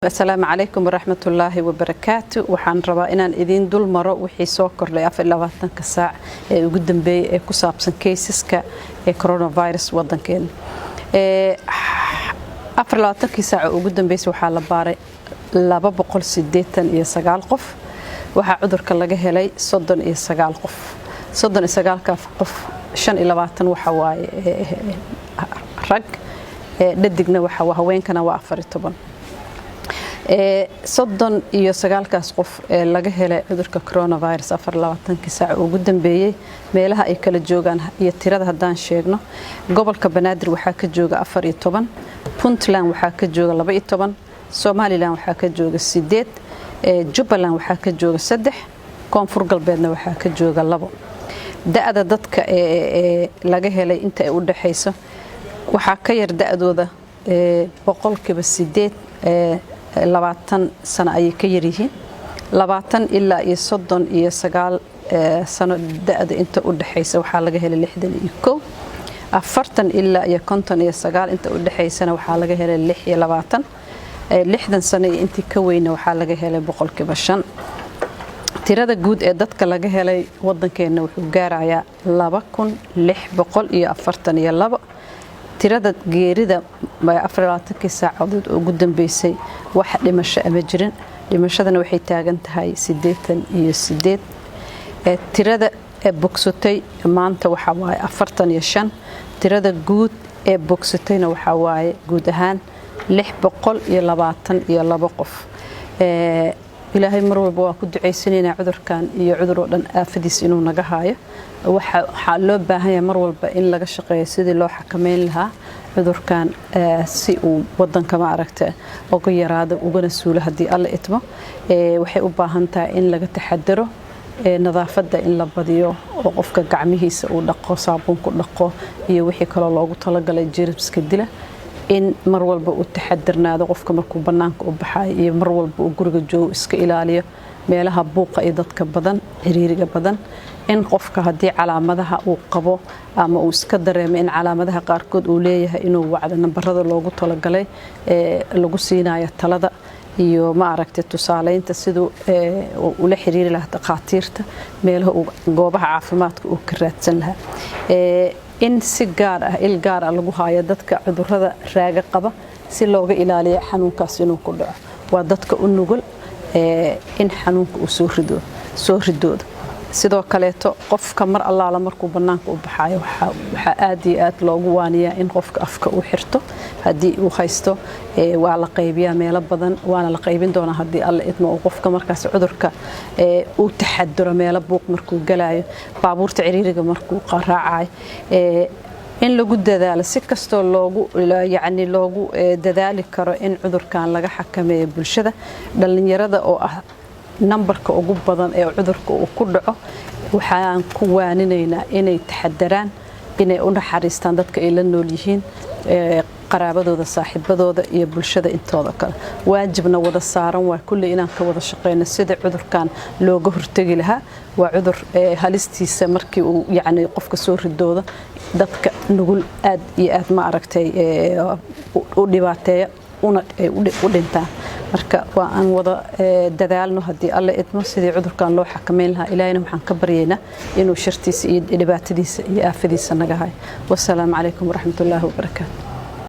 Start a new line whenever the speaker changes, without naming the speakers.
Asalaamu calaykum waraxmatullaahi wabarakaatu. Waxaan rabaa inaan idiin dul maro wixii soo kordhay 24-ka saac ee ugu dambeeyey ee ku saabsan cases-ka ee coronavirus wadankeena. 24-kii saac oo ugu dambeysay waxaa la baaray 289 qof. Waxaa cudurka laga helay 39 qof. 39-ka qof, 25 waxa waaye rag, dhadigna waxa haweenkana waa 14. 39-kaas qof ee laga helay cudurka coronavirus 24-kii saac ugu dambeeyey, meelaha ay kala joogaan iyo tirada haddaan sheegno: gobolka Banaadir waxaa ka jooga 14, Puntland waxaa ka jooga 12, Somaliland waxaa ka jooga 8, Jubbaland waxaa ka jooga 3, Koonfur Galbeedna waxaa ka jooga 2. Da-da dadka ee laga helay inta ay u dhexayso, waxaa ka yar da-dooda 8% 20 sano ayay ka yaryihiin. 20 ilaa iyo 39 sano da-da inta u dhexaysa waxaa laga helay 61. 40 ilaa iyo 59 inta u dhexaysana waxaa laga helay 26. 60 sano iyo intii ka weyna waxaa laga helay 5%. Tirada guud ee dadka laga helay wadankeena wuxuu gaarayaa 2642. Tirada geerida 24-kii saacadood oo ugu dambeysay, wax dhimasho ama jirin, dhimashadana waxay taagan tahay 88. Tirada bogsatay maanta waxaa waaye 45. Tirada guud ee bogsatayna waxaa waaye guud ahaan 622 qof. Ilaahay mar walba waa ku ducaysanaynaa cudurkan iyo cudur oo dhan aafadiis inuu naga haayo. Waxaa loo baahan yahay mar walba in laga shaqeeyo sidii loo xakameyn lahaa cudurkan, si uu wadanka, ma aragta, uga yaraado ugana suulo haddii Alla idmo. Waxay u baahan tahay in laga taxadaro, nadaafadda in la badiyo oo qofka gacmihiisa uu dhaqo, saabuun ku dhaqo iyo wixii kaloo loogu talagalay jeermiska dila, in mar walba uu taxadirnaado qofka markuu bannaanka u baxayo iyo mar walba uu guriga joogo, iska ilaaliyo meelaha buuqa iyo dadka badan, ciriiriga badan, in qofka haddii calaamadaha uu qabo ama uu iska dareemo in calaamadaha qaarkood uu leeyahay, inuu wacdo nambarada loogu talagalay ee lagu siinayo talada iyo, ma aragtay, tusaaleynta siduu ula xiriiri lahaa dhakhaatiirta, meelaha goobaha caafimaadka uu ka raadsan lahaa, in si gaar ah il gaar ah lagu haayo dadka cudurada raaga qaba si looga ilaaliyo xanuunkaas inuu ku dhaco. Waa dadka u nugul in xanuunka uu soo ridoodo. Sidoo kaleeto, qofka mar allaala markuu bannaanka u baxaayo, waxaa aad iyo aad loogu waaniyaa in qofka afka uu xirto haddii uu haysto. Waa la qaybiyaa meelo badan, waana la qaybin doonaa haddii Alla idmo, uu qofka markaas cudurka uu taxaduro meelo buuq markuu galayo, baabuurta ciriiriga markuu raacayo, in lagu dadaalo si kastoo loogu, yacni, loogu dadaali karo in cudurkan laga xakameeyo bulshada. Dhallinyarada oo ah nambarka ugu badan ee cudurka uu ku dhaco, waxaan ku waaninaynaa inay taxadaraan, inay u naxariistaan dadka ay la nool yihiin, qaraabadooda, saaxiibadooda iyo bulshada intooda kale. Waajibna wada saaran waa kulley inaan ka wada shaqeyno sidii cudurkan looga hortegi lahaa. Waa cudur halistiisa markii uu, yacni, qofka soo ridooda, dadka nugul aad iyo aad, ma aragtay, u dhibaateeya una u dhintaan. Marka waa aan wada dadaalno haddii Alle idmo sidii cudurkan loo xakameyn lahaa. Ilaahayna waxaan ka baryaynaa inuu shartiisa iyo dhibaatadiisa iyo aafadiisa naga hayo. Wasalaamu calaykum waraxmatullaahi wabarakaatu.